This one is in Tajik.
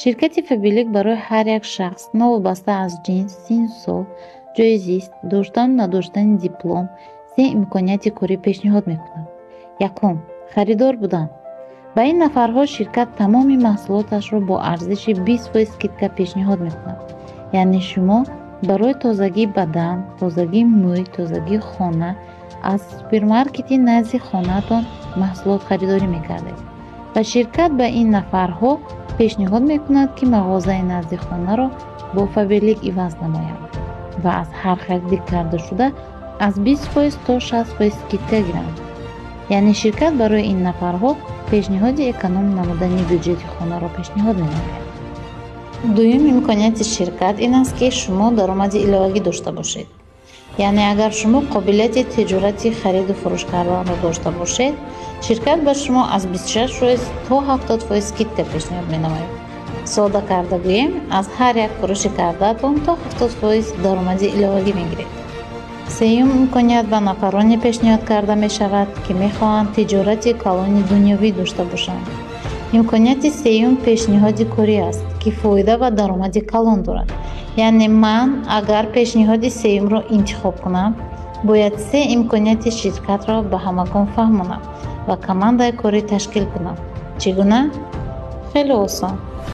Ширкати Фаберлик барои ҳар як шахс, новобаста аз ҷинс, синну сол, ҷойи зист, доштану надоштани диплом, се имконияти корӣ пешниҳод мекунад. Якум, харидор будан. Ба ин нафарҳо ширкат тамоми маҳсулоташро бо арзиши 20% скидка пешниҳод мекунад. Яъне шумо барои тозагии бадан, тозагии мӯй, тозагии хона аз супермаркети назди хонаатон маҳсулот харидорӣ мекардед ва ширкат ба ин нафарҳо пешниҳод мекунад, ки мағозаи назди хонаро бо Фаберлик иваз намоянд ва аз ҳар хариди кардашуда аз 20% то 60% скидка гиранд. Яъне ширкат барои ин нафарҳо пешниҳоди эконом намудани бюҷети хонаро пешниҳод менамояд. Дуюм имконияти ширкат ин аст, ки шумо даромади иловагӣ дошта бошед. Яъне агар шумо қобилияти тиҷорати хариду фурӯш карданро дошта бошед, ширкат ба шумо аз 26% то 70% скидка пешниҳод менамояд. Сода карда гӯем, аз ҳар як фурӯши кардаатон то 70% даромади иловагӣ мегиред. Сеюм имконият ба нафароне пешниҳод карда мешавад, ки мехоҳанд тиҷорати калони дунёвӣ дошта бошанд. Имконияти сеюм пешниҳоди корӣ аст, ки фоида ва даромади калон дорад. Яъне ман агар пешниҳоди сеюмро интихоб кунам, бояд се имконияти ширкатро ба ҳамагон фаҳмонам ва командаи корӣ ташкил кунам. Чӣ гуна? Хеле осон.